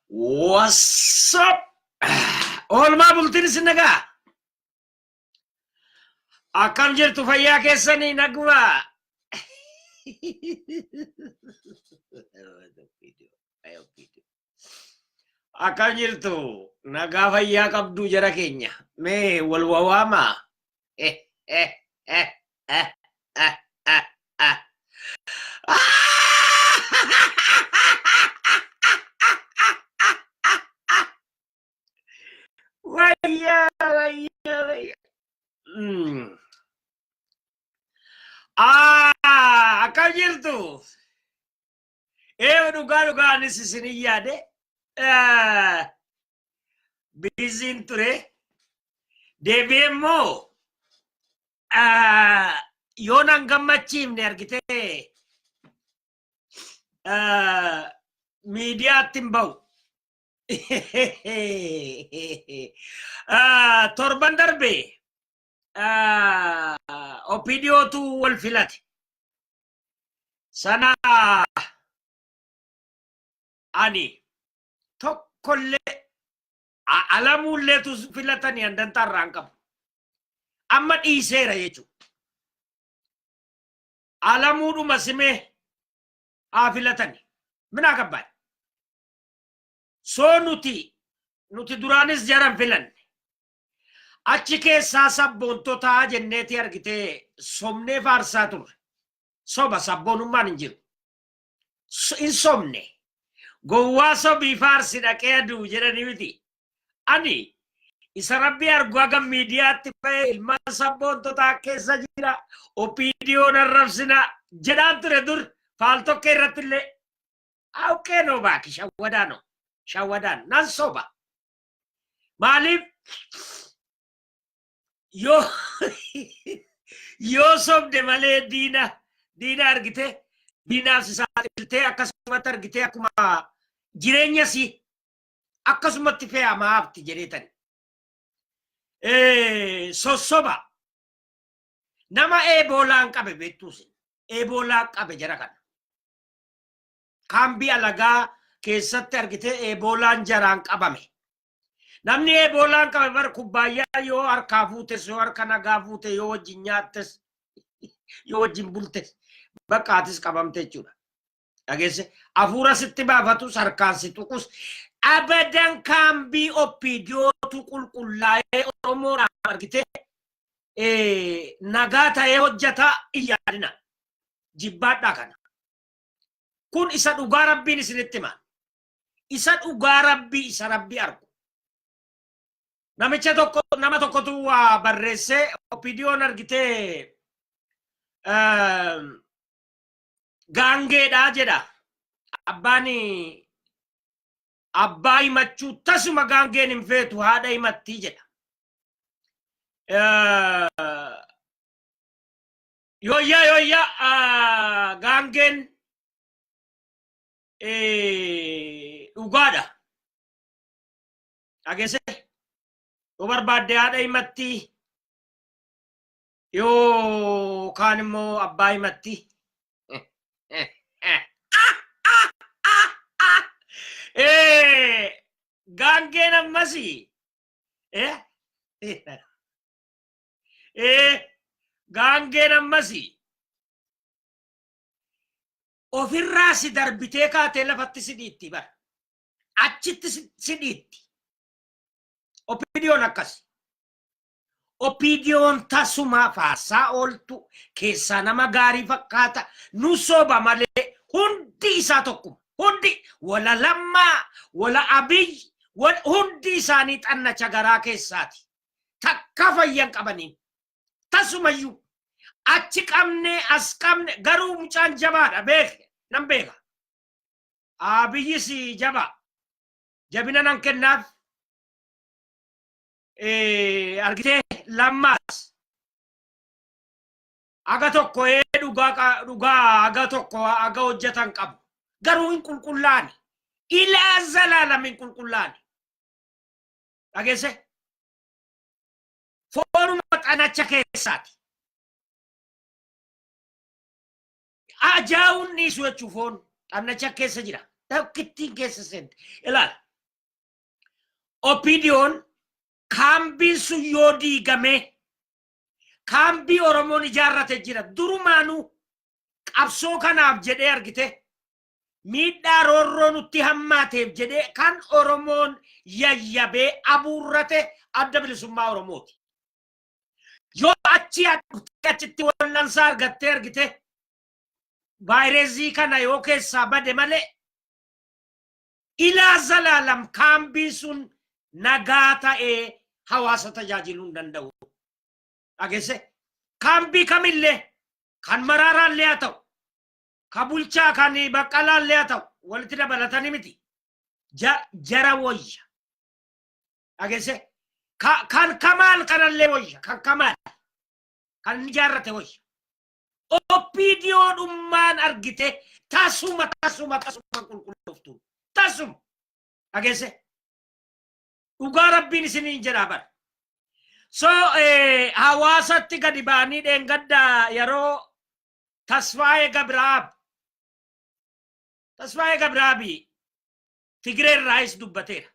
What's up? Oolmaa bultiin isin nagaa? Akkam jirtu fayyaa keessanii naguma? Akkam jirtu nagaa fayyaa qabduu jara keenya. Mee wal wawaamaa? Wayyaa wayyaa wayyaa. Ah, akkam jirtu? Ee dhugaa dhugaa anis isin yaade. Biiziin ture. Deebi'ee immoo yoo nan gammachiifne argitee miidiyaatti hin ba'u. Torban darbe OPDOtu wal filate. Sana ani tokkollee alamuulleetu filatanii andantaa irraa hin qabu. Amma dhiiseera jechuudha. Alamuudhuma simee haa filatani. Minaa gabbaan. Soo nuti duraanis jaran filanne. Achi keessaa sabboontotaa jenneeti argitee somnee faarsaa turre. Soba sabboonummaan hin jiru. Hin sobne. Gowwaa sobii faarsi dhaqee aduu jedhanii miti. Ani isa rabbii argu haga miidiyaatti ba'ee ilmaan sabboontotaa keessa jira. OPDOn arrabsina jedhaan ture dur faaltokkee irratti illee. Awqee noo baaki shawwadaanoo shawwadaan nan soba. Maaliif yoo yoo sobde malee diina diina argite diinaaf si saaxiltee akkasumatti argitee akkuma jireenya si akkasumatti fe'amaa hafti jedheetani. Sossoba nama eeboolaan qabe beektuus eeboolaa qabe jara kana. Kaambii alagaa keessatti argitee eeboolaan jaraan qabame. Namni eeboolaan qabe bar kubbaayyaa yoo harkaa fuutes yoo harka nagaa fuute yoo wajjin nyaattes yoo wajjin bultes bakka atis qabamte jechuudha. Dhageesse hafuura sitti baafatus harkaan si tuqus abadan kaambii OPDOtu qulqullaa'ee Oromoodhaan argitee nagaa ta'ee hojjetaa hin yaadina. Jibbaadhaa kana. Kun isa dhugaa rabbiin isinitti hima. Isa dhugaa rabbii isa rabbii argu. Namicha tokko nama tokkotu waa barreessee OPDOn argitee gaangeedha jedha. Abbaan abbaa himachuu tasuma gaangeen hin feetu haadha himattii jedha. Yooyyaa yooyyaa gaangeen dhugaadha. Dhageesse yoo barbaadde haadha himatti yoo kaan immoo abbaa himatti. Gaangeen ammasii gaangeen ammasii ofirraa si darbitee kaatee lafatti si dhiitti bara. Achitti si dhiitti. Opidiyoon akkasi. Opidiyoon tasuma faarsaa ooltu keessaa nama gaarii fakkaata nu soba malee hundi isaa tokkuma. Hundi wala lammaa wala abiy hundi isaanii xannacha garaa keessaati. Takka fayyan qabaniin. Tasumayyuu achi qabne as qabne garuu mucaan jabaadha beeke nan beeka. Abiyyis jabaa. Jabina nan kennaaf. Argitee lammaas. Aga tokko ee dhugaa dhugaa aga tokko aga hojjetan qabu. Garuu hin qulqullaani. Ilaa zalaalam hin qulqullaani. Dhageesse? Foonuma xanacha keessaati. Ajaa'uun dhiisu jechuun foon xannacha keessa jira. Tokkittiin keessa seente. Ilaal. OPDOn kaambiin sun yoo diigame, kaambii Oromoon ijaarrate jira. Durumaanuu qabsoo kanaaf jedhee argite, miidhaa roorroo nutti hammaateef jedhee kan Oromoon yayyabee abuurrate Adda Bilisummaa Oromooti. Yoo achi dhuftee achitti wal'ansaa argattee argite, vaayirasii kana yoo keessaa bade malee, ilaa zalaalam kaambiin sun nagaa ta'ee hawaasa tajaajiluu hin danda'u. Dhageesse, kaambii kamillee, kan Maraaraallee haa ta'u, ka Bulchaa, kan Baqqalaallee haa ta'u, walitti dabalatanii miti. Jara wayya. Dhageesse, kan Kamaal kanallee wayya, kan Kamaal kan inni ijaarrate wayya. OPDOdhummaan argite tasuma tasuma tasuma qulqullooftu tasuma. Dhageesse, dhugaa Rabbiin isiniin jedhaa bara. So hawaasatti gadi ba'anii dheengadda yeroo Tasfaayee Gabraab, Tasfaayee Gabraabi Tigiree irraayis dubbateera.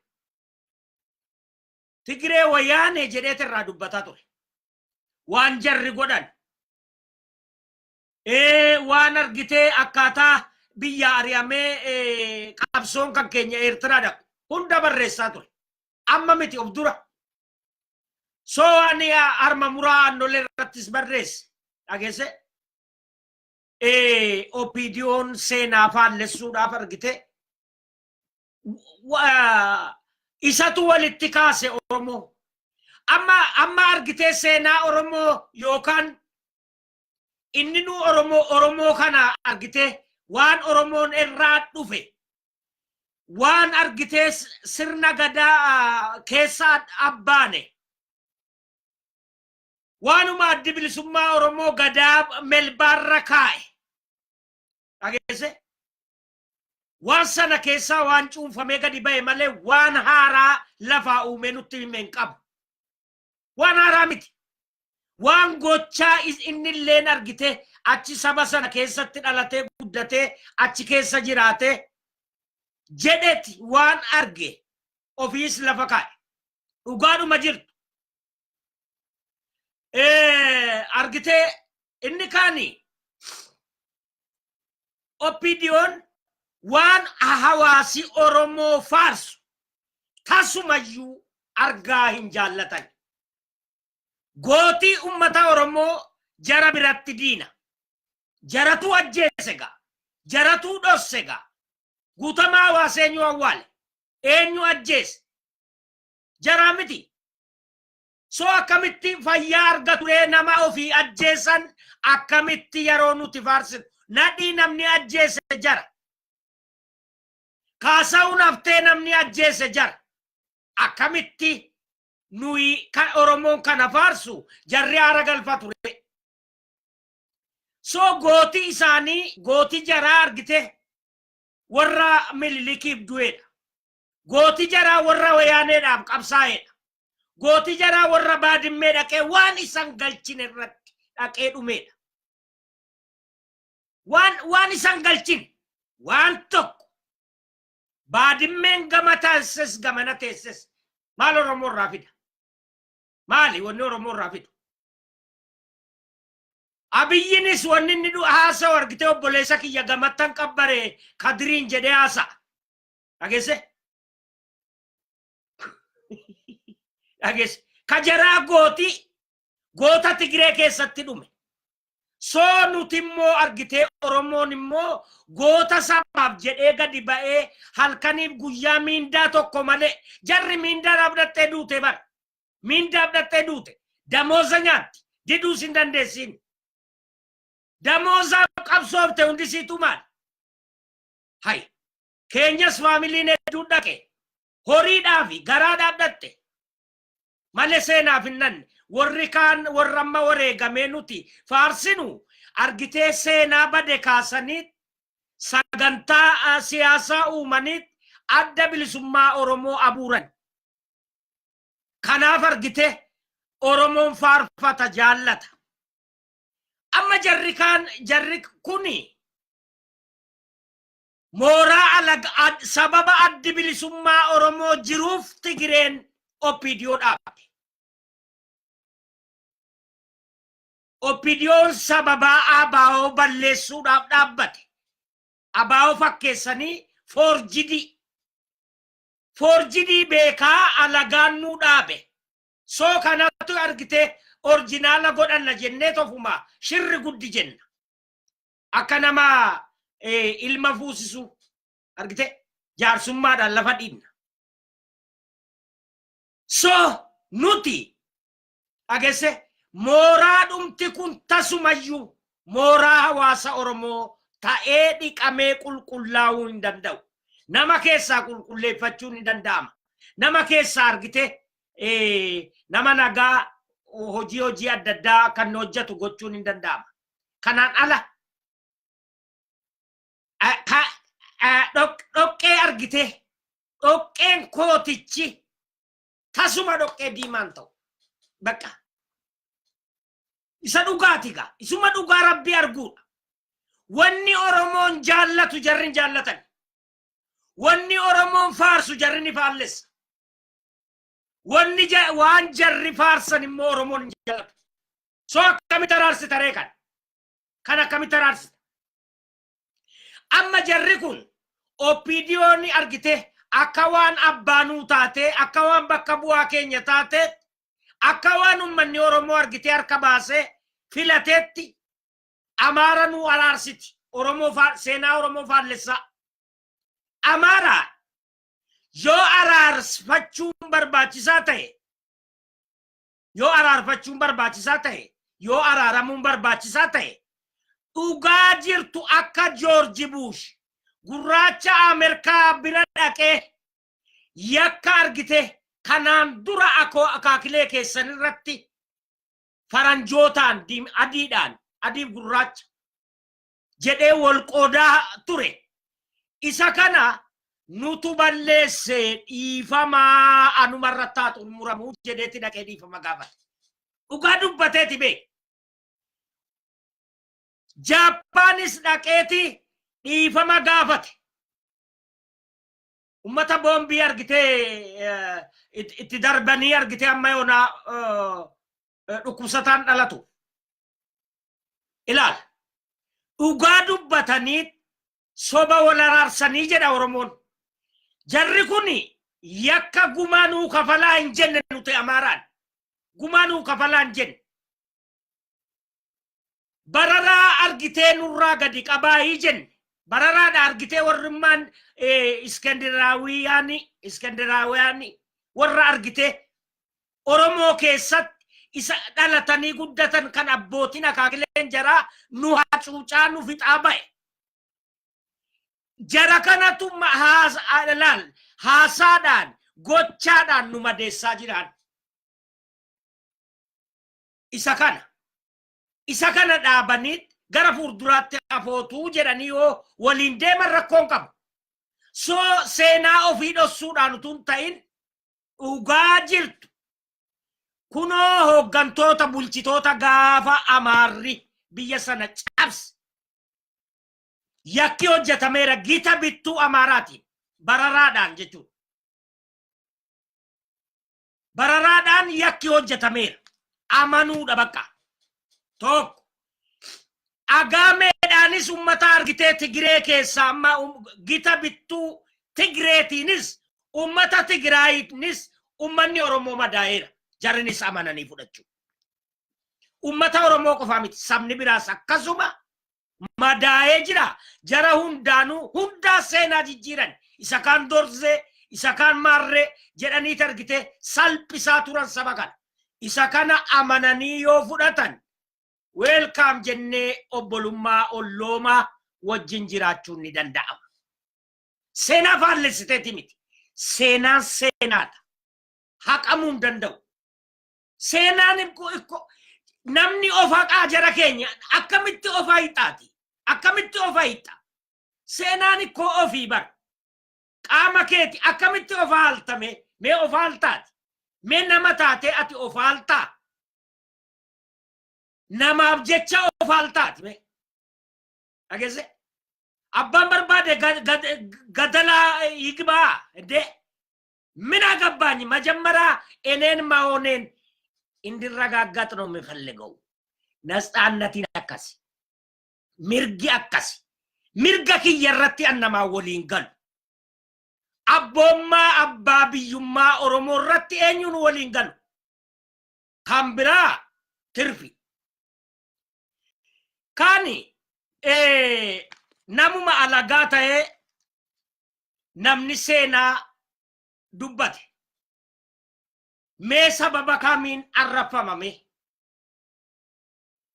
Tigiree Wayaanee jedheet irraa dubbataa ture. Waan jarri godhan. Waan argitee akkaataa biyya ari'amee qabsoon kan keenya Eertiraa dhaqu hunda barreessaa ture. Amma miti, of dura. So ani harma muraa Aannolee irrattis barreesse. Dhageesse? OPDOn seenaa faallessuudhaaf argite isatu walitti kaase Oromoo. Amma argitee seenaa Oromoo yookaan inni nu Oromoo kana argitee waan Oromoon irraa dhufe, waan argitee sirna Gadaa keessa abbaane, waanuma Addi Bilisummaa Oromoo Gadaa melbaarra kaa'e, dhageesse, waan sana keessaa waan cuunfamee gadi ba'e malee waan haaraa lafaa uumee nutti hime hin qabu. Waan haaraa miti. Waan gochaa inni illeen argite achi saba sana keessatti dhalatee guddatee achi keessa jiraate jedheti waan arge ofiis lafa kaa'e. Dhugaadhuma jirtu. Argitee inni kaani OPDOn waan hawaasi Oromoo faarsu tasumayyuu argaa hin jaallatan. Gootii ummata Oromoo jara biratti diina. Jaratu ajjeese gaa. Jaratu dhosse gaa. Guutamaa Hawaasa eenyu awwaale? Eenyu ajjeese? Jaraa miti. So akkamitti fayyaa argatu ree nama ofii ajjeesan akkamitti yeroo nuti faarsinu? Nadhii namni ajjeese jara. Kaasa'uun haftee namni ajjeese jara. Akkamitti nuyi kan Oromoon kana faarsu jarri haara galfatu ree? So gootii isaanii, gootii jaraa argite warra Mililikiif du'edha. Gootii jaraa warra Wayaaneedhaaf qabsaa'edha. Gootii jaraa warra Baadimmee dhaqee waan isan galchine irratti dhaqee dhumeedha. Waan isan galchine waan tokko Baadimmeen gama teesses gamana teesses maal Oromoo irraa fida? Maali wanni Oromoo irraa fidu? Abiyyinis wanni inni haasa'u argitee obboleessa kiyya gamattan qabbare Kadiriin jedhee haasa'a. Dhageesse? Dhageesse? Kajaraa gootii goota Tigiree keessatti dhume. So nuti immoo argitee Oromoon immoo goota sabaaf jedhee gadi ba'ee halkaniif guyyaa miindaa tokko malee, jarri miindaadhaaf dhattee duute bara. Miindaaf dhattee duute. Damooza nyaatti. Diduus hin dandeessiin. Damoozaaf qabsoofte hundisiitu maal? Hay. Keenyas faamiliin hedduun dhaqe. Horiidhaa fi garaadhaaf dhatte. Malee seenaaf hin nanne. Warri kaan, warra amma wareegamee nuti faarsinu, argitee seenaa bade kaasanii sagantaa siyaasaa uumanii Adda Bilisummaa Oromoo abuuran. Kanaaf argite Oromoon faarfata, jaallata. Amma jarri kaan, jarri kuni Mooraa alaga sababa Addi Bilisummaa Oromoo jiruuf Tigireen OPDO dhaabde. OPDOn sababaa ABO balleessuudhaaf dhaabbate. ABO fakkeessanii foorjidii. Foorjidii beekaa alagaan nuu dhaabe. Soo kanatu argitee orjinaala godhanna jennee tofuma shirri guddi jenna. Akka nama ilma fuusisu argite jaarsummaadhaan lafa dhiibna. So nuti dhageesse, mooraa dhumti kun tasumayyuu mooraa hawaasa Oromoo ta'ee dhiqamee qulqullaa'uu hin danda'u. Nama keessaa qulqulleeffachuun ni danda'ama. Nama keessaa argite nama nagaa hojii adda addaa kan hojjetu gochuun hin danda'ama. Kanaan ala dhoqqee argite, dhoqqeen kootichi tasuma dhoqqee diimaan ta'u. Bakka isa dhugaati gaa, isuma dhugaa Rabbii arguudha. Wanni Oromoon jaallatu jarri hin jaallatan. Wanni Oromoon faarsu jarri ni faallessa. Wanni waan jarri faarsan immoo Oromoon hin jaallatu. So akkamitti araarsita ree kan? Kan akkamitti araarsita? Amma jarri kun OPDO'n argite akka waan abbaanuu taatee, akka waan bakka bu'aa keenya taatee, akka waan uummanni Oromoo argite harka baasee filateetti Amaara nuu araarsiti. Oromoo seenaa Oromoo faallessaa. Amaara yoo araarfachuun barbaachisaa ta'e, yoo araarfachuun barbaachisaa ta'e, yoo araaramuun barbaachisaa ta'e, dhugaa jirtu akka Joorji Buush gurraacha Ameerikaa bira dhaqee yakka argite kanaan dura akoo akaakilee keessan irratti faranjootaan adiidhaan adiif gurraacha jedhee wal qoodaa ture. Isa kana nutu balleesse, dhiifamaa anumarra taatu muramuu jedheeti dhaqee dhiifama gaafate. Dhugaa dubbateeti beek. Jaappaanis dhaqeeti dhiifama gaafate. Ummata boombii argitee itti darbanii argitee amma yoonaa dhukkubsataan dhalatu. Ilaal. Dhugaa dubbatanii soba wal araarsanii jedha Oromoon. Jarri kun yakka gumaa nuu kafalaa hin jenne nuti Amaaraan. Gumaa nuu kafalaa hin jenne. Bararaa argitee nurraa gadi qabaayii jenne. Bararaadha argitee warrummaan Iskandinaawiyaanii warra argitee Oromoo keessatti isa dhalatanii guddatan kan abbootiin akaakileen jaraa nu hacuucaa nu fixaa ba'e. Jara kanatu laal haasaadhaan gochaadhaan nu madeessaa jiraan. Isa kana. Isa kana dhaabanii gara fuulduraatti afootuu jedhanii yoo waliin deeman rakkoon qabu. So seenaa ofii dhossuudhaan utuu hin ta'in dhugaa jirtu. Kunoo hooggantoota bulchitoota gaafa Amaarri biyya sana cabse. Yakki hojjetameera gita bittuu Amaaraatiin bararaadhaan jechuudha. Bararaadhaan yakki hojjetameera. Amanuudha bakka. Tokko. Agaameedhaanis ummata argitee Tigiree keessaa amma gita bittuu Tigireetiinis ummata Tigraayiinis ummanni Oromoo madaa'eera. Jarrinis amananii fudhachuu. Ummata Oromoo qofaa miti, sabni biraas akkasuma madaa'ee jira. Jara hundaanuu hundaa seenaa jijjiiran. Isa kaan dorzee, isa kaan maarree jedhanii argitee salphisaa turan saba kana. Isa kana amananii yoo fudhatan welcome jennee obbolummaa olloomaa wajjin jiraachuun ni danda'ama. Seenaa faallessiteeti miti. Seenaan seenaadha. Haqamuu hin danda'u. Seenaan namni of haqaa jara keenya akkamitti of haqxaati? Akkamitti of haqxa? Seenaan ikkoo ofii bara. Qaama keeti akkamitti of haaltame? Mee of haaltaati? Mee nama taatee ati of haaltaa? Namaaf jecha of haaltaati mee? Dhageesse? Abbaan barbaade Barbaade ገደላ ይግባ እንዴ፣ ምን አገባኝ? መጀመሪያ እኔን መሆኔን እንዲረጋገጥ ነው የምፈልገው። ነጻነtiin akkasi, mirgi akkasi, mirga kiyya irratti an namaa waliin galu, abboommaa abbaa biyyummaa Oromoo irratti eenyuun waliin galu? Kan biraa tirfi. Kani namuma alagaa ta'ee namni seenaa dubbate mee sababa kamiin arrafamame?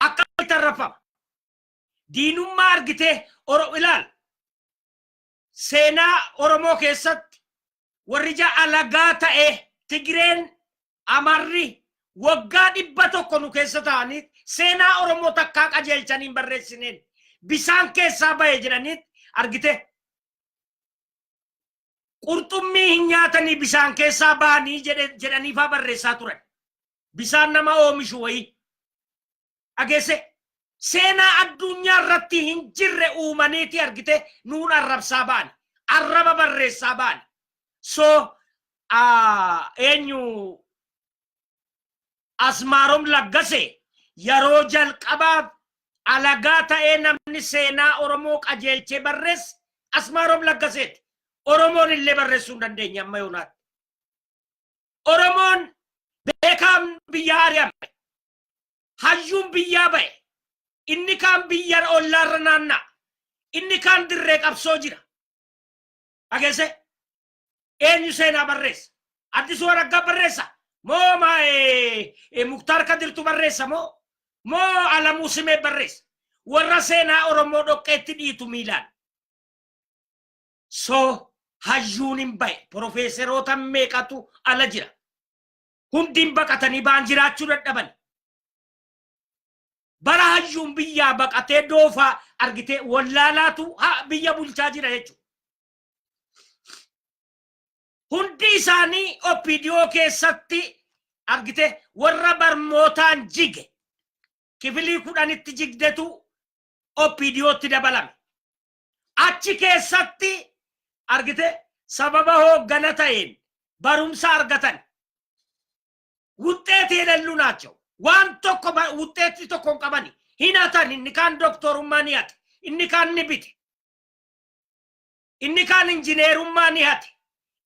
Akkamitti arrafama? Diinummaa argitee oro ilaal, seenaa Oromoo keessatti warri ja alagaa ta'e, Tigireen, Amarri waggaa 100 nu keessa ta'anii seenaa Oromoo takkaa qajeelchanii hin barreessineen, bisaan keessaa bahe jedhanii argite, qurxummii hin nyaatanii bisaan keessaa bahanii jedhanii faa barreessaa turan. Bisaan nama oomishu wayii. Dhageesse, seenaa addunyaa irratti hin jirre uumaniiti argite nuun arrabsaa ba'ani. Arraba barreessaa ba'ani. So eenyu, Asmaarom Laggase yeroo jalqabaaf alagaa ta'ee namni seenaa Oromoo qajeelchee barreesse Asmaarom Laggaseeti. Oromoon illee barreessuu hin dandeenye amma yoonaatti. Oromoon beekaan biyya ari'ame. Hayyuun biyyaa ba'e. Inni kaan biyya ollaarra naanna'a. Inni kaan dirree qabsoo jira. Dhageesse, eenyu seenaa barreessa? Addisuu Araggaa barreessa? Moo Muktaar Kadirtu barreessa, moo Alamuu Simee barreessa? Warra seenaa Oromoo dhoqqeetti dhiitu miilaan. So hayyuun hin ba'e. Profeeseroota meeqatu ala jira? Hundiin baqatanii ba'an, jiraachuu dadhaban. Bara hayyuun biyyaa baqatee doofaa argitee wallaalaatu biyya bulchaa jira jechuudha. Hundi isaanii OPDO keessatti argite warra barmootaan jige, kifilii 10tti jigdetu OPDOtti dabalame. Achi keessatti argite sababa hooggana ta'een barumsa argatan. ውጤት የሌሉ ናቸው። Waan tokko ውጤት tokko hin qabani. Hin hatan, inni kaan doktorummaa ni hate, inni kaan ni bite, inni kaan injineerummaa ni hate,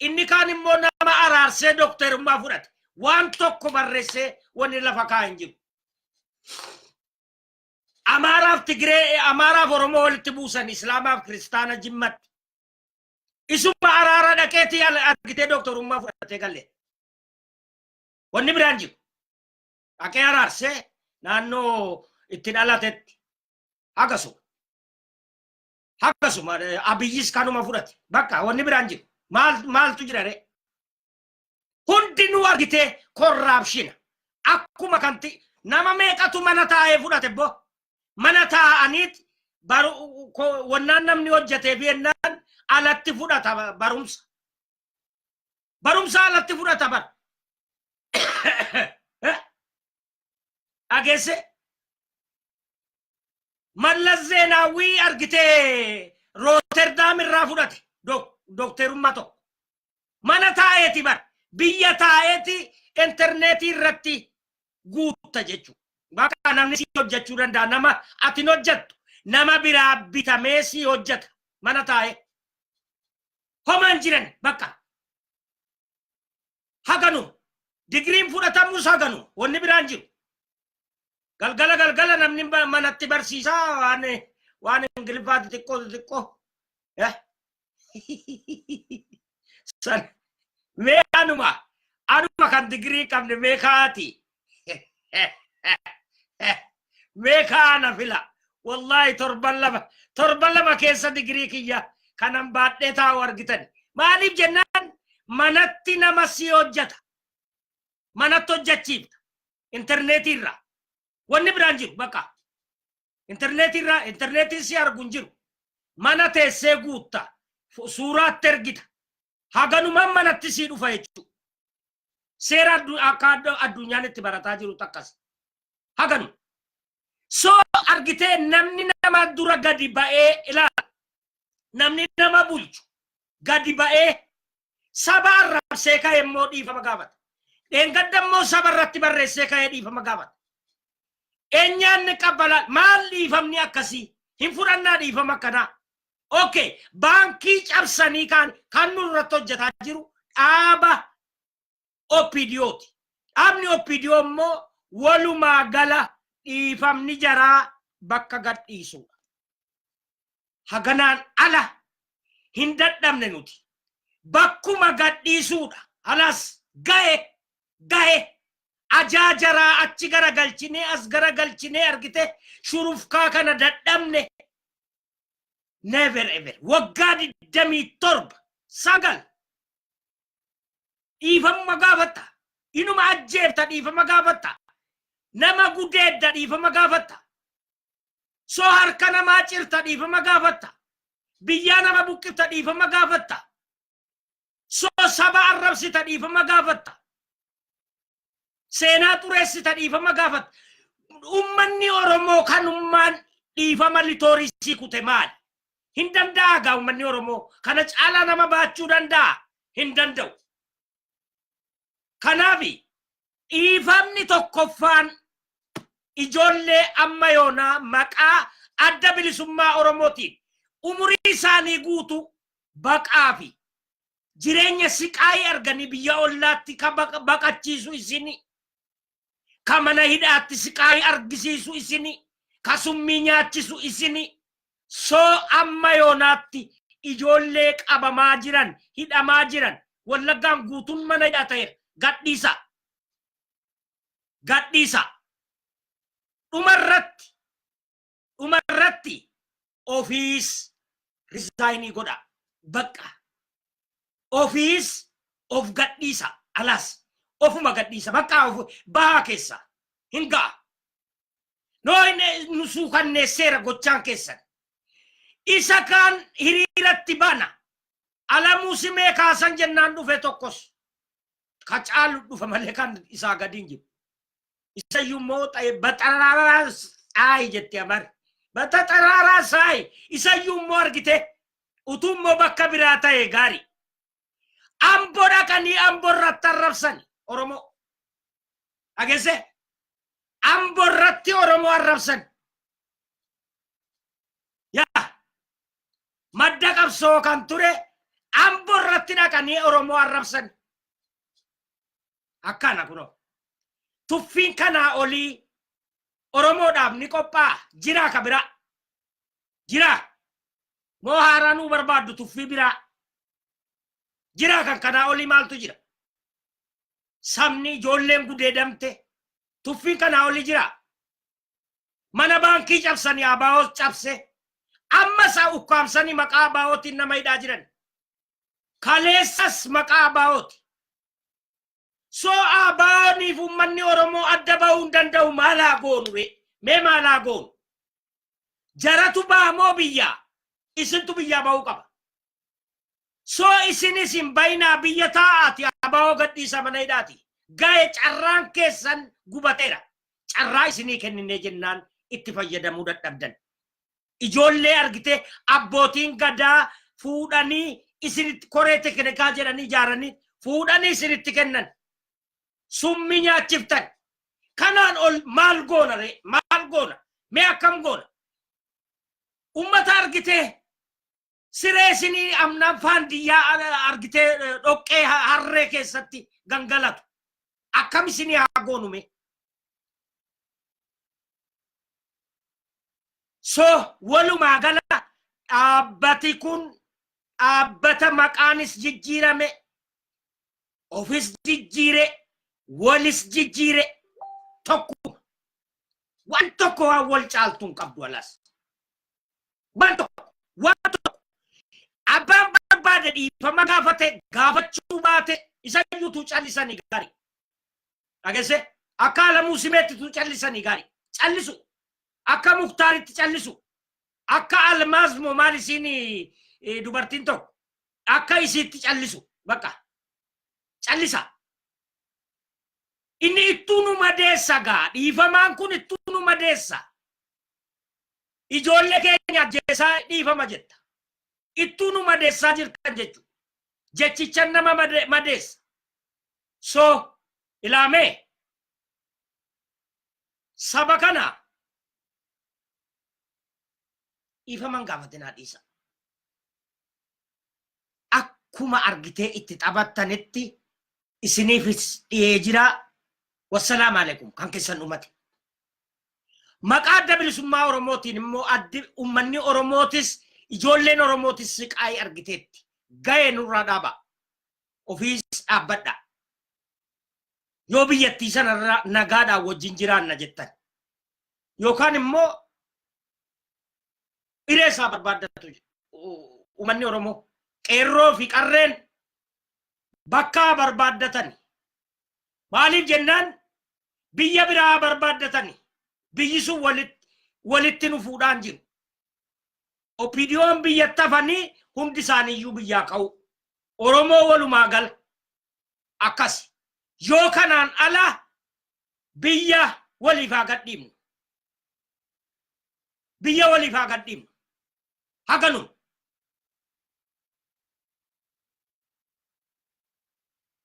inni kaan immoo nama araarsee doktorummaa fudhate. Waan tokko barreessee wanni lafa kaa hin jiru. Amaaraaf Tigiree, Amaaraaf Oromoo walitti buusan, Islaamaaf Kiristaana Jimmatti. Isuma araara dhaqeetii argitee doktorummaa fudhatee galee. Wanni biraan jiru. Dhaqee araarsee naannoo itti dhalatetti. Akkasuma. Akkasuma Abiyyis kanuma fudhate. Bakka wanni biraan jiru. Maal maaltu jira ree? Hundinuu argitee corruption. Akkuma kanti nama meeqatu mana taa'ee fudhate bo? Mana taa'aniit wannaan namni hojjetee fi ennaan alatti fudhata barumsa. Barumsa alatti fudhata bar. Dhageesse, Mallas Zeenaawwii argitee Rooterdaam irraa fudhate dookterummaa tokko. Mana taa'eeti bar, biyya taa'eeti intarneetii irratti guutta jechuudha. Bakka namni si hojjechuu danda'a, nama ati hin hojjettu nama biraa bitamee si hojjeta mana taa'ee. Homaan jiran bakka. Haganu digiriin fudhatamus haganu, wanni biraan jiru. Galgala galgala namni manatti barsiisaa waan Ingiliffaa xixiqqoo xixiqqoo. San mee anuma kan digirii qabne mee kaati. Mee kaana fila. Wallaahi torban 2 keessa digirii kiyya kanan baadhee taa'u argitan. Maaliif jennaan manatti nama si hojjeta. Manatti hojjechiifta. Intarneetii irraa. Wanni biraan jiru bakka. Intarneetii irraa, intarneetiin si argu hin jiru. Mana teessee guutta. Suuraatti ergita. Haganumaan manatti sii dhufa jechuudha. Seera akka addunyaan itti barataa jiru akkas. Haganu. So argitee namni nama dura gadi ba'ee ilaala. Namni nama bulchu gadi ba'ee saba arrabsee ka'e immoo dhiifama gaafata. Dheengadda immoo saba irratti barreessee ka'ee dhiifama gaafata. Eenyaan qabbala maal dhiifamni akkasii? Hin fudhannaa dhiifama akkanaa. Okay, baankii cabsanii kan nu irratti hojjetaa jiru dhaaba OPDOti. Dhaabni OPDO immoo walumaa gala dhiifamni jaraa bakka gadhiisudha. Haganaan ala hin dadhabne nuti. Bakkuma gadhiisuudha. Alas gahe gahe ajaa jaraa achi garagalchinee as garagalchinee argite shurufkaa kana dadhabne. Never ever. Waggaa 27 9 dhiifama gaafatta. Inuma ajjeefta, dhiifama gaafatta. Nama gudeedda, dhiifama gaafatta. Soo harka namaa cirta, dhiifama gaafatta. Biyyaa nama buqqifta, dhiifama gaafatta. Soo saba arrabsita, dhiifama gaafatta. Seenaa xureessita, dhiifama gaafatta. Ummanni Oromoo kanummaan dhiifama litoorisii kute maali? Hin danda'a gaa ummanni Oromoo kana caalaa nama baachuu danda'a? Hin danda'u. Kanaaf dhiifamni tokkoffaan ijoollee amma yoonaa maqaa Adda Bilisummaa Oromootiin umurii isaanii guutuu baqaa fi jireenya siqaayii arganii biyya ollaatti ka baqachiisu isini, ka mana hidhaatti siqaayii argisiisu isini, ka summii nyaachisu isini. Soo amma yoonaatti ijoollee qabamaa jiran, hidhamaa jiran, Wallaggaan guutuun mana hidhaa ta'eera. Gadhiisa. Gadhiisa. Dhumarratti ofiis resign godha. Bakka. Ofiis of gadhiisa. Alas ofuma gadhiisa. Bakka of bahaa keessa. Hin ga'a. Noo nu suukanneesseera gochaan keessan. Isa kaan hiriiratti bana. Alamuu Simee kaasan jennaan dhufe tokkos. Ka caalu dhufa malee kan isaa gadi hin jiru. Isayyuu immoo ta'e baxaraaraa saayi jetti amar. Baxaraaraa saayi. Isayyuu immoo argite utuu immoo bakka biraa ta'e gaarii. Ambo dhaqanii Ambo irratti arrabsan Oromoo. Dhageesse? Ambo irratti Oromoo arrabsan. Yaa madda qabsoo kan ture Ambo irratti dhaqanii Oromoo arrabsan. Akkana kunoo. Tuffiin kanaa olii Oromoodhaaf ni qophaa'a. Jiraa ka biraa. Jiraa. Moo haaraa nuu barbaaddu tuffii biraa. Jiraa kan kanaa olii maaltu jira? Sabni ijoolleen gudeedamte tuffiin kanaa olii jira. Mana baankii cabsanii ABOs cabse. Amma isaa ukkaamsanii maqaa ABOtiin nama hidhaa jiran. Kaleessas maqaa ABOti. Soo ABOniif uummanni Oromoo adda bahuu hin danda'u. Maal haa goonu ree? Mee maal haa goonu? Jaratu baha moo biyyaa? Isintu biyyaa bahuu qaba. Soo isinis hin bayinaa, biyya taa'aati ABO gadhiisa mana hidhaati. Gaa'e carraan keessan gubateera. Carraa isinii kenninee jennaan itti fayyadamuu dadhabdan. Ijoollee argite abbootiin gadaa fuudhanii isinitti koree teknikaa jedhanii ijaaranii fuudhanii isinitti kennan. Summii nyaachiftan. Kanaan ol maal goona ree? Maal goona? Mee akkam goona? Ummata argitee siree isinii amnaan faandiyyaa argitee dhoqqee harree keessatti gangalatu. Akkam isinii haa goonu mee? So walumaa gala dhaabbati kun dhaabbata maqaanis jijjiirame, ofis jijjiire, walis jijjiire, tokkuma. Waan tokko waan wal caaltu hin qabdu alas. Waan tokko, waan tokko. Abbaan barbaade dhiifama gaafate, gaafachuu baate, isa iyyuutu callisanii gaarii. Dhageesse? Akka Alamuu Simeetti tu callisanii gaarii. Callisu. Akka Muktaaritti callisu. Akka Almaaz moo maal isiin dubartiin tokko. Akka isiitti callisu. Bakka. Callisa. Inni ittuu nu madeessa gaa. Dhiifamaan kun ittuu nu madeessa. Ijoollee keenya ajjeesaa dhiifama jetta. Ittuu nu madeessaa jirtan jechuudha. Jechicha nama madeessa. So ilaamee saba kana dhiifaman gaafatinaa dhiisa. Akkuma argitee itti taphattanitti isiniifis dhiyee jira. Wassalaamu alaikum kan keessan dhumate. Maqaa Adda Bilisummaa Oromootiin immoo addi uummanni Oromootis ijoolleen Oromootis siqaayii argiteetti. Ga'ee nurraa dhaaba. Ofiis dhaabbadha. Yoo biyyattii sanarra nagaadhaan wajjin jiraanna jettan. Yookaan immoo hiree isaa barbaaddatu uummanni Oromoo. Qeerroo fi qarreen bakka barbaaddatan. Maaliif jennaan biyya biraa barbaaddatani. Biyyi sun walitti nu fuudhaan jiru. OPDOn biyyatti hafanii hundi isaaniiyyuu biyyaa ka'u. Oromoo walumaa gala. Akkas. Yoo kanaan ala biyya waliif haa gadhiifnu. Biyya waliif haa gadhiifnu. Haganuma.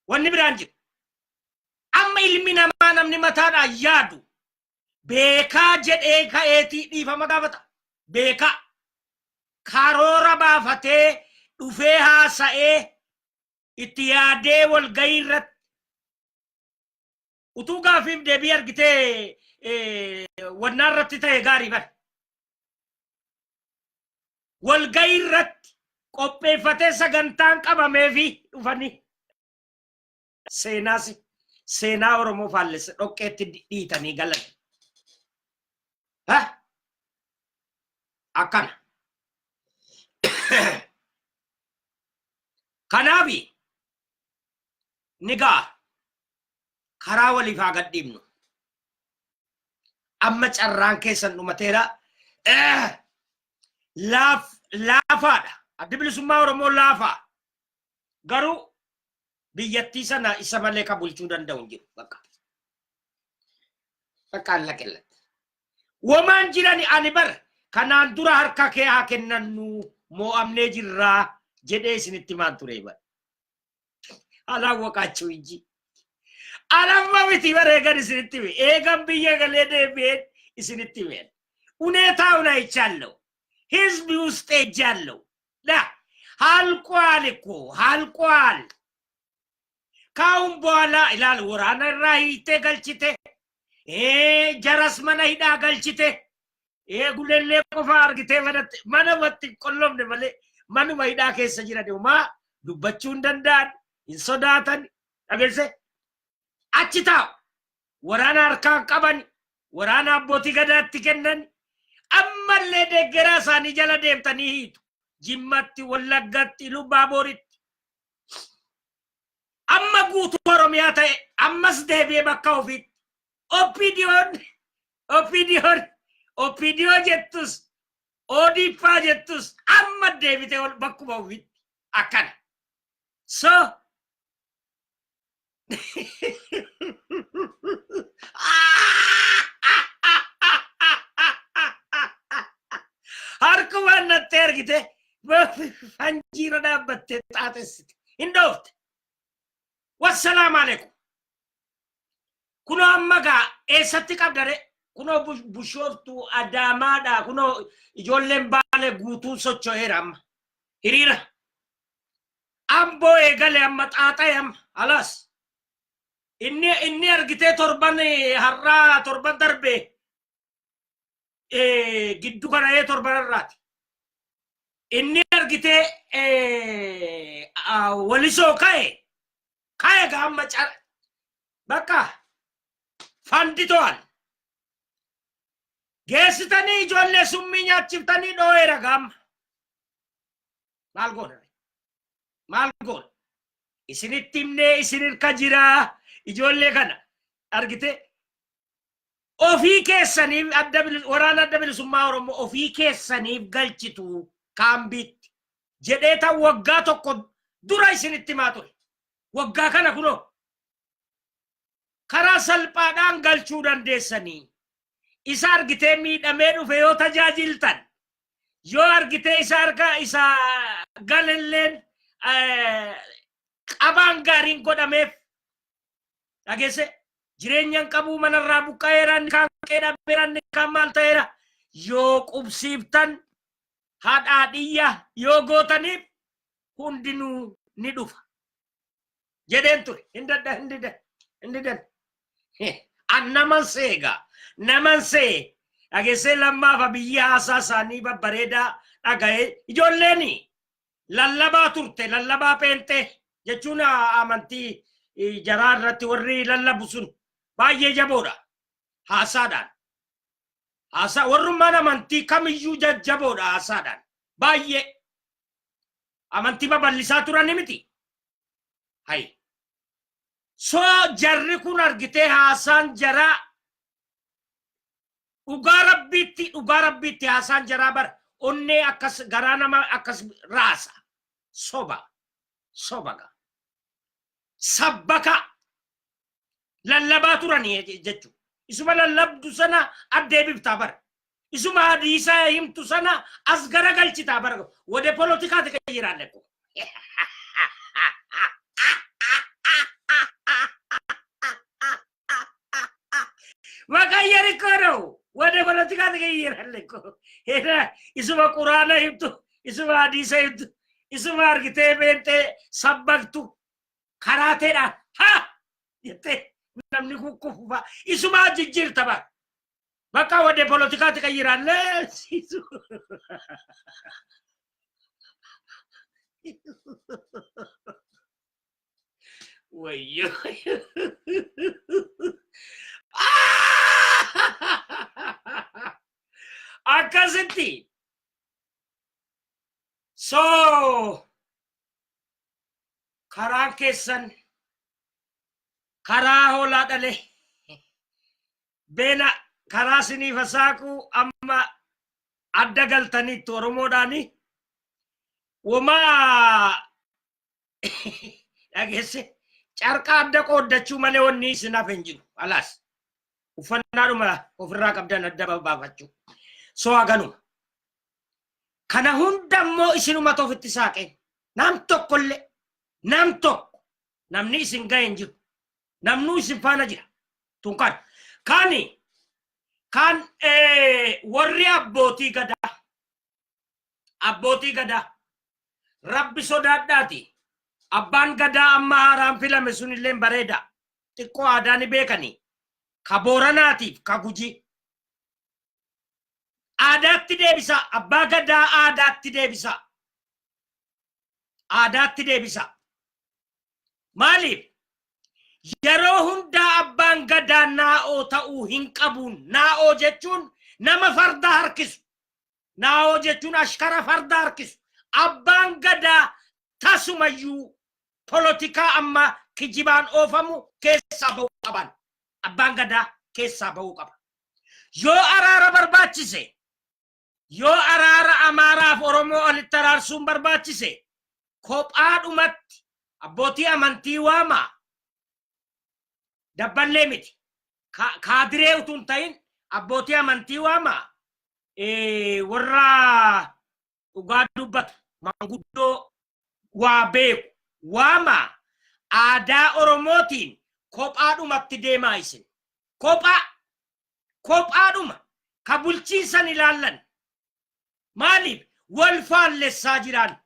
Wanni biraan jiru. Amma ilmi namaa namni mataadhaan yaadu beekaa jedhee ka'eetii dhiifama gaafata. Beekaa. Karoora baafatee dhufee haasa'ee itti yaadee walgahii irratti utuu gaafiif deebii argitee wannaa irratti ta'e gaarii bara. Walgahii irratti qopheeffatee sagantaan qabameefi dhufanii seenaas seenaa Oromoo faallessa dhoqqeetti dhiitanii galan. Ha? Akkana. Kanaafi ni ga'a. Karaa waliif haa gadhiifnu. Amma carraan keessan dhumateera. Laafaadha. Addi Bilisummaa Oromoo laafaa. Garuu biyyattii sana isa malee kan bulchuu danda'u hin jiru. Bakka. Bakka allaqellatti. Womaan jirani ani bar kanaan dura harka kee haa kennannu moo'amnee jirraa jedhee isinitti himaan ture bar. Alaawwaqaachuu inji. Alamma miti bar eegan isinitti hime. Eegan biyya galee deebi'een isinitti hime. ሁኔታውን አይቻለሁ። ህዝብ ውስጥ ሄጃለሁ። ዳ አልቋል እኮ አልቋል። ካሁን በኋላ ይላል waraana irraa hiitee galchite jaras mana hidhaa galchite gulellee qofa argitee manatti mana watti hin qollofne malee manuma hidhaa keessa jiran homaa dubbachuu hin danda'an, hin sodaatan. Dhageesse, achi taa'u, waraana harkaan qaban, waraana abbootii gadaatti kennan. Ammallee deeggaraa isaanii jala deemtanii hiitu, Jimmatti, Wallaggatti, Ilubaabooritti, amma guutuu Oromiyaa ta'e. Ammas deebi'ee bakka ofiitti OPDOn OPDOn OPDO jettus, ODPaa jettus, amma deebitee ol bakkuma ofiitti akkana. So harkumaan nattee argite fanjiirra dhaabbattee xaaxessite hin dhoofte. Wassalaamu alaikum. Kunoo amma gaa eessatti qabdare? Kunoo Bushooftuu, Adaamaadha. Kunoo ijoolleen Baalee guutuun socho'eera amma. Hiriira. Amboo eegale amma xaaxa'e amma alaas. Inni argitee torban har'aa torban darbe giddu kana torban irraati. Inni argitee Walisoo ka'e ka'e gaa amma bakka fandito'an. Geessitanii ijoollee summii nyaachiftanii dhoo'eera gaamma. Maal goona? Maal goona? Isinitti himnee isin hirka jiraa ijoollee kana argite ofii keessaniif adda waraana Adda Bilisummaa Oromoo ofii keessaniif galchitu kaambiitti jedhee tan waggaa tokko dura isinitti himaa ture. Waggaa kana kunoo karaa salphaadhaan galchuu dandeessanii isa argitee miidhamee dhufe yoo tajaajiltan. Yoo argitee isa harka isa galelleen qabaan gaariin godhameef, dhageesse, jireenyan qabuu, manarraa buqqa'eera, inni kaan qe'ee dhabeera, inni kaan maal ta'eera, yoo qubsiiftan, haadhaa dhiyya yoo gootaniif, hundinuu ni dhufa jedheen ture. Hin dadha, hin didan, hin didan. An naman seega, naman see. Dhageessee, lammaafa biyyi haasaa isaanii babbareedaa dhaga'ee, ijoolleen lallabaa turte, lallabaa pheenxee jechuun amantii jaraa irratti warri lallabu sun baay'ee jaboodha haasaadhaan. Haasaa warrummaan amantii kamiyyuu jajjaboodha haasaadhaan, baay'ee amantii babal'isaa turani miti. Hayi. So jarri kun argitee haasaan jaraa dhugaa rabbiitti, dhugaa rabbiitti, haasaan jaraa bara onnee akkas garaa nama akkas raasa. Soba, soba ga. Sabbaka lallabaa turanii jechuudha. Isuma lallabdu sana addeebiftaa bara. Isuma hadiisa himtu sana as garagalchitaa bara. ወደ ፖለቲካ ትቀይራለህ እኮ። መቀየር እኮ ነው። ወደ ፖለቲካ ትቀይራለህ እኮ። ሄደህ isuma quraana himtu, isuma hadiisa himtu, isuma argitee beentee sabbaktu karaateedhaan haa jettee namni kukkufu fa'a isuma jijjiirta bara. በቃ ወደ ፖለቲካ ትቀይራለህ። ወዮ፣ akkasitti. So karaan keessan karaa hoolaa dhale beela karaa siniif hasaaqu. Amma adda galtaniittu Oromoodhaani. Womaa dhageesse, carqa adda qooddachuu malee wanni isin hafe hin jiru. Alaas uffannaadhuma ofirraa qabdan adda baafachuu. So haganuma. Kana hunda immoo isinumatu ofitti saaqe. Nam tokkollee, nam tokko namni isin gahe hin jiru. Namnuu isin faana jira. Tun kan. Kani kan warri abbootii gadaa, abbootii gadaa, rabbi sodaadhaati. Abbaan gadaa amma haaraan filame sunillee bareeda. Xiqqoo aadaa ni beekanii. Ka Booranaatiif ka Gujii. Aadaatti deebisaa. Abbaa gadaa aadaatti deebisaa. Aadaatti deebisaa. Maaliif? Yeroo hundaa abbaan gadaa naa'oo ta'uu hin qabuun. Naa'oo jechuun nama farda harkisu. Naa'oo jechuun ashkara farda harkisu. Abbaan gadaa tasumayyuu polotikaa amma kijibaan oofamu keessaa ba'uu qaban. Abbaan gadaa keessaa ba'uu qaba. Yoo araara barbaachise, yoo araara Amaaraaf Oromoo walitti araarsuun barbaachise, kophaadhumatti abbootii amantii waamaa. Dabballee miti. Kaadiree utuu hin ta'in abbootii amantii waamaa. Warra dhugaa dubbatu, manguddoo waa beeku waamaa, aadaa Oromootiin kophaadhumatti deemaa isin. Kophaa, kophaadhuma ka bulchiinsan ilaallan. Maaliif wal faallessaa jiraan?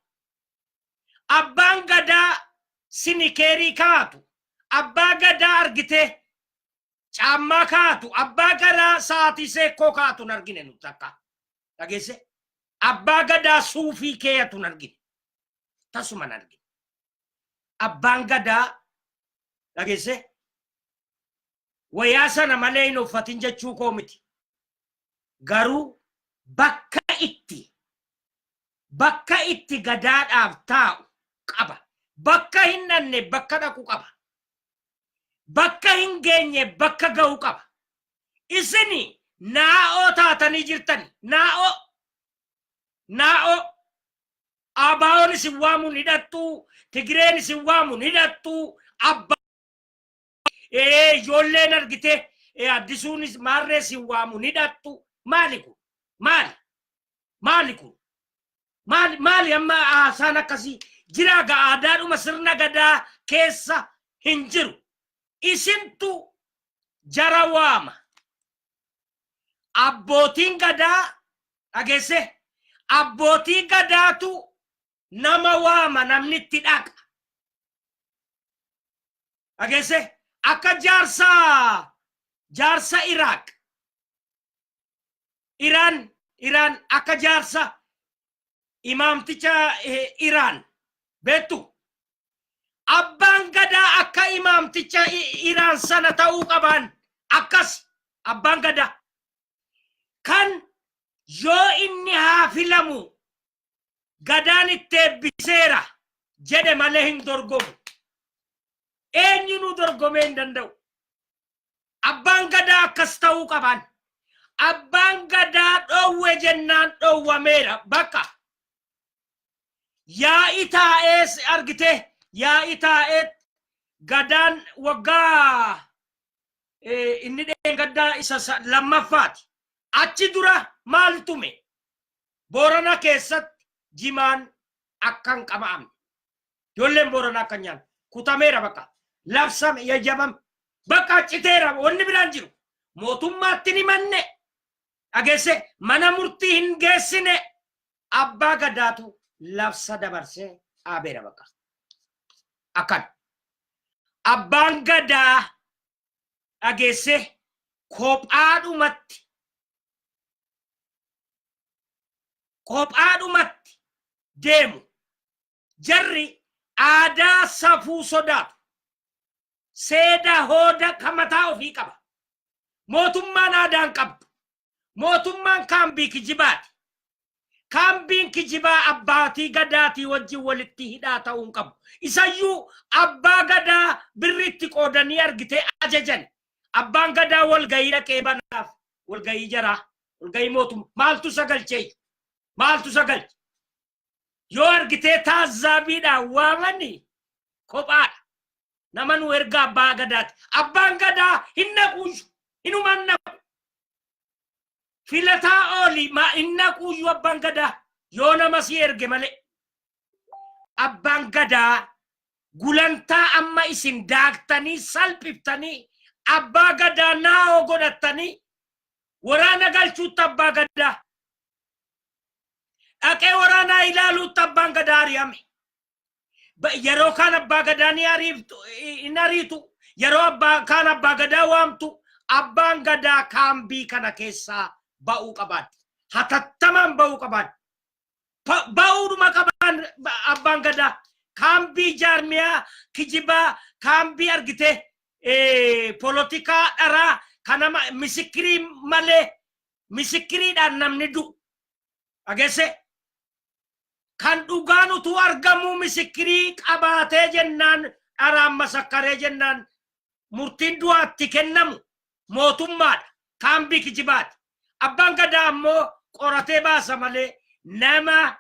Abbaan gadaa sinikeerii kaatu, abbaa gadaa argitee caammaa kaatu, abbaa gadaa sa'aatii seekkoo kaatu hin argine nuti akka. Dhageesse? Abbaa gadaa suufii keeyatu hin argine. Tasuma hin argine. Abbaan gadaa, dhageesse, wayaa sana malee hin uffatin jechuu koo miti. Garuu bakka itti gadaadhaaf taa'u qaba. Bakka hin dhanne bakka dhaqu qaba. Bakka hin geenye bakka ga'u qaba. Isini naa'oo taatanii jirtani. Naa'oo. Naa'oo. Abaawoon isin waamuun hidhattu. Tigireen isin waamuun hidhattu. Abbaa ijoolleen argite addisuunis maarree isin waamuun hidhattu. Maali kun? Maali? Maali kun? Maali maali amma haasaan akkasii jiraa? Gaa aadaadhuma sirna gadaa keessa hin jiru. Isintu jara waama. Abbootiin gadaa, dhageesse, abbootii gadaatu nama waama, namni itti dhaqa. Dhageesse, akka jaarsa Iraaq, Iraan, akka jaarsa imaamticha Iraan beektu. Abbaan gadaa akka imaamticha Iraan sana ta'uu qabaan. Akkas abbaan gadaa kan yoo inni haa filamu gadaan itti eebbiseera jedhe malee hin dorgomu. Eenyunuu dorgomee hin danda'u. Abbaan gadaa akkas ta'uu qaban. Abbaan gadaa dhoowwe jennaan dhoowwameera. Bakka yaa'ii taa'ees argite, yaa'ii taa'ee gadaan waggaa inni dheengaddaa isa lammaffaati. Achi dura maal tume? Boorana keessatti jimaan akka hin qama'amne. Ijoolleen Booranaa akka hin nyaanne. Kutameera, bakka. Labsame, yayyabame. Bakka citeera, wanni biraan jiru. Mootummaatti ni manne. Dhageesse, mana murtii hin geessine, abbaa gadaatu labsa dabarsee dhaabeera bakka. Akkan. Abbaan gadaa, dhageesse, kophaadhumatti deemu. Jarri aadaa safuu sodaatu. Seeda hooda kan mataa ofii qaba. Mootummaan aadaa hin qabdu. Mootummaan kaambii kijibaati. Kaambiin kijibaa abbaatii gadaatii wajjin walitti hidhaa ta'uu hin qabu. Isayyuu abbaa gadaa birriitti qoodanii argitee ajajan. Abbaan gadaa walgahii dhaqee banaaf, walgahii jaraa, walgahii mootummaa maaltu sagalchee, maaltu sagalche? Yoo argitee taazzaabiidhaan waamani kophaadha. Nama nu erga abbaa gadaati. Abbaan gadaa hin naquuyyu. Hinumaan naqu. Filataa ooli ma hin naquuyyu abbaan gadaa. Yoo nama si erge malee. Abbaan gadaa gulantaa amma isin daaktanii salphiftanii abbaa gadaa naa'oo godhattanii waraana galchuutti, abbaa gadaa dhaqee waraanaa ilaaluutti abbaan gadaa ari'ame. Yeroo kaan abbaa gadaa ni ariiftu, hin ariitu. Yeroo abbaa kaan abbaa gadaa waamtu, abbaan gadaa kaambii kana keessaa ba'uu qabaan. Hatattamaan ba'uu qabaan. Ba'uudhuma qabaan abbaan gadaa. Kaambii jaarmiyaa kijibaa, kaambii argitee polotikaa dharaa kanama misikirii malee, misikiriidhaan namni du'u. Dhageesse? Kan dhugaan utuu argamuu misikirii qabaatee jennaan, dharaan masakkaree jennaan murtiin du'aatti kennamu mootummaadha. Kaambii kijibaati. Abbaan gadaa ammoo qoratee baasa malee nama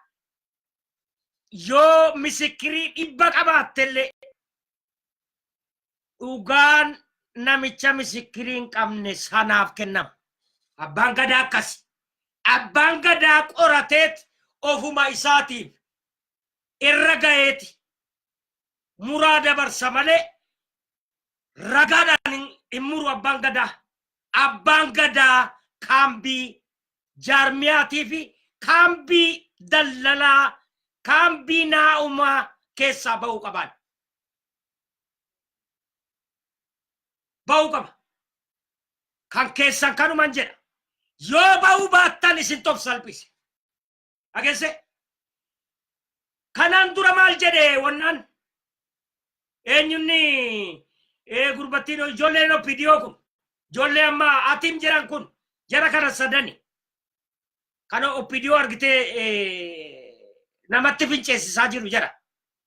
yoo misikirii 100 qabaattellee dhugaan namicha misikirii hin qabne sanaaf kennama. Abbaan gadaa akkasi. Abbaan gadaa qorateet ofuma isaatiif irra gaheeti muraa dabarsa malee ragaadhaan hin muru abbaan gadaa. Abbaan gadaa kaambii jaarmiyaatii fi kaambii dallalaa, kaambii naa'umaa keessaa ba'uu qabaan. Ba'uu qaba. Kan keessan kanuman jedha. Yoo ba'uu baattan isin of salphise. Dhageesse? Kanaan dura maal jedhe wannaan? Eenyunni gurbattiin ijoolleen OPDO kun, ijoollee amma atim jedhan kun, jara kana sadani. Kana OPDO argitee namatti finceessisaa jiru jara.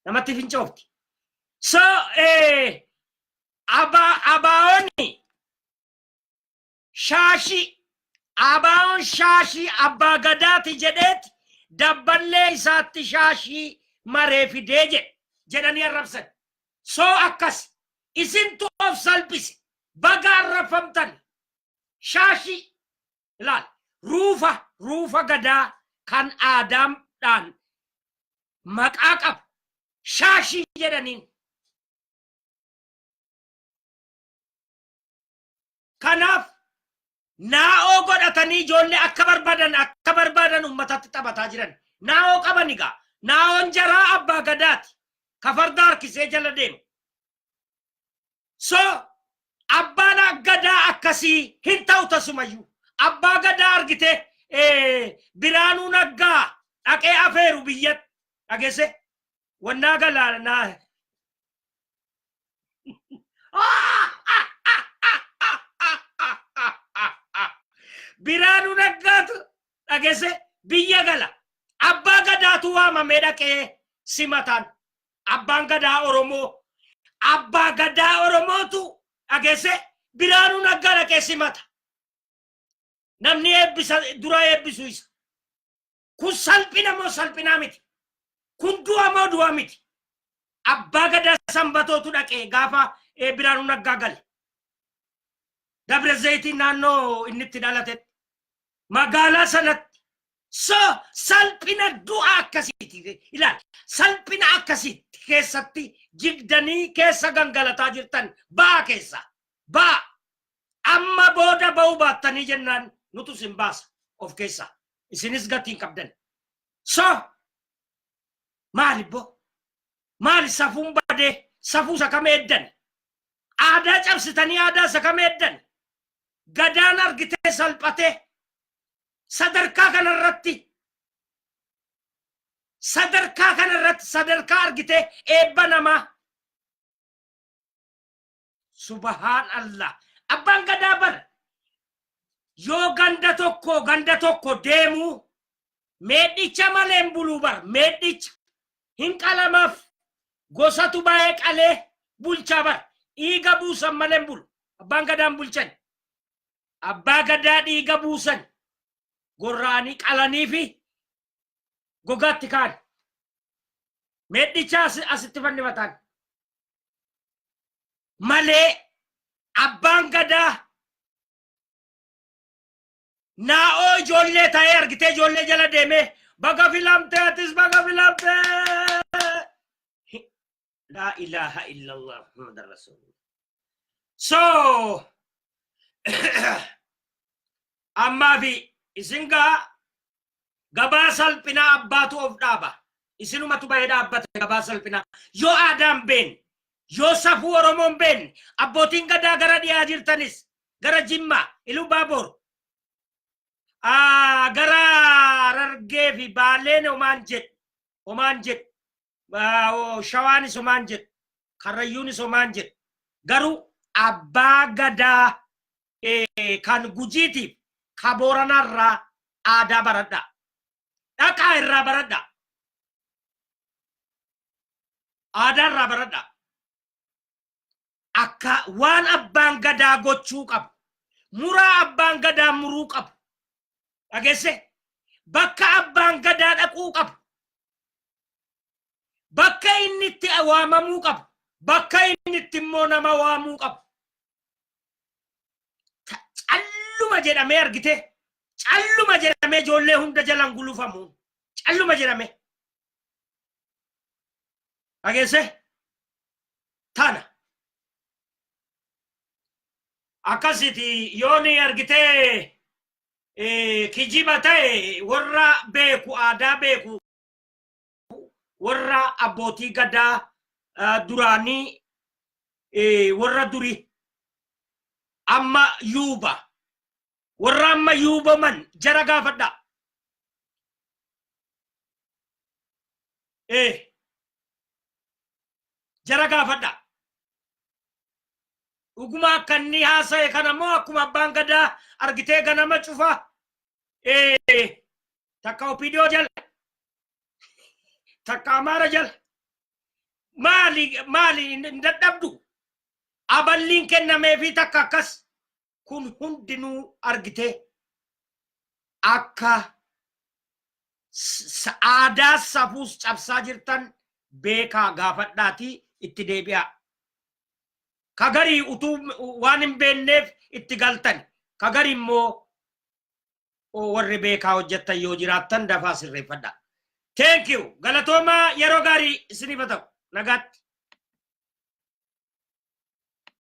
Namatti fincoofti. So abaa'oonni shaashii, abaa'oon shaashii abbaa gadaati jedheeti dabballee isaatti shaashii maree fidee jedhe jedhanii arrabsan. So akkas isintu of salphise, baga arrabfamtan. Shaashii ilaal, ruufa gadaa kan aadaadhaan Maqaa qabu. Shaashii jedhaniin. Kanaaf naa'oo godhatanii ijoollee akka barbaadan akka barbaadan uummatatti taphataa jiran. Naa'oo qaban egaa. Naa'oon jaraa abbaa gadaati. Ka farda harkisee jala deemu. So abbaan gadaa akkasii hin ta'u tasumayyuu. Abbaa gadaa argite Biraanuu Naggaa dhaqee afeeru biyyatti dhageesse wannaa galaanaa. Biraanuu Naggaatu dhageesse biyya gala. Abbaa gadaatu waamamee dhaqee simataan. Abbaan gadaa Oromoo. Abbaa gadaa Oromootu dhageesse Biraanuu Naggaa dhaqee simata. Namni eebbisa dura eebbisu isa. Kun salphina moo salphinaa miti? Kun du'a moo du'a miti? Abbaa gadaa Sanbatootu dhaqee gaafa Biraanuu Naggaa gale. Dabra Zayitiin naannoo inni itti dhalatetti. Magaalaa sanatti. So salphina du'a akkasiiti. Ilaali salphina akkasiitti keessatti jigdanii keessa gangalataa jirtan ba'aa keessa. Ba'aa. Amma booda ba'uu baattanii jennaan nutu isin baasa of keessaa. Isinis gatii hin qabdan. So maali boo? Maali safuun badee safuu isa kam eeddan? Aadaa cabsitanii aadaa isa kam eeddan? Gadaan argitee salphatee sadarkaa kanarratti sadarkaa kanarratti sadarkaa argitee eebba namaa Subahaan Allah. Abbaan gadaa bar yoo ganda tokko ganda tokko deemu meedhicha malee hin buluu bar meedhicha hin qalamaaf gosatu baay'ee qalee bulchaa bar dhiiga buusan malee hin bulu. Abbaan gadaan bulchan. Abbaa gadaa dhiiga buusan gorra'anii qalanii fi gogaatti kaan. Meedhicha asitti fannifataan. Malee abbaan gadaa naa'oo ijoollee ta'ee argitee ijoollee jala deemee baga filamtee atis baga filamtee. Laa ilaaha illallah Muhammadan Rasulullah. So ammaa fi isin gaa gabaa salphinaa abbaatu of dhaaba. Isinumatu bahee dhaabbata gabaa salphinaa. Yoo aadaan beenne, yoo safuu Oromoon beenne, abbootiin gadaa gara dhiyaa jirtanis, gara Jimmaa, Iluu Baaboor, gara Harargee fi Baaleen homaan jedhu, homaan jedhu, Shawaanis homaan jedhu, Karrayyuunis homaan jedhu. Garuu abbaa gadaa kan Gujiitiif ka Booranaarraa aadaa baradhaa. Dhaqaa irraa baradhaa. Aadaa irraa baradhaa. Akka waan abbaan gadaa gochuu qabu. Muraa abbaan gadaa muruu qabu. Dhageesse? Bakka abbaan gadaa dhaquu qabu. Bakka inni itti waamamuu qabu. Bakka inni itti immoo nama waamuu qabu. Calluma jedhamee argite calluma jedhamee ijoollee hunda jalan gulufamu calluma jedhamee dhageesse tana akkasiti yooni argitee kijiba ta'e warra beeku aadaa beeku warra abbootii gadaa duraanii warra durii amma yuuba warra amma yuubaman jara gaafadha. Jara gaafadha. Dhuguma akka inni haasa'e kana immoo akkuma abbaan gadaa argitee ganama cufa takka OPDO jala takka Amaara jala maali maali hin dadhabdu aballiin kennameefii takka akkas kun hundinuu argitee akka aadaa safuus cabsaa jirtan beekaa gaafadhaatii itti deebi'aa. Ka garii utuu waan hin beekneef itti galtan ka garii immoo warri beekaa hojjettan yoo jiraattan dafaa sirreeffadha. Thank you. Galatoomaa, yeroo gaarii isiniif haa ta'u. Nagaatti.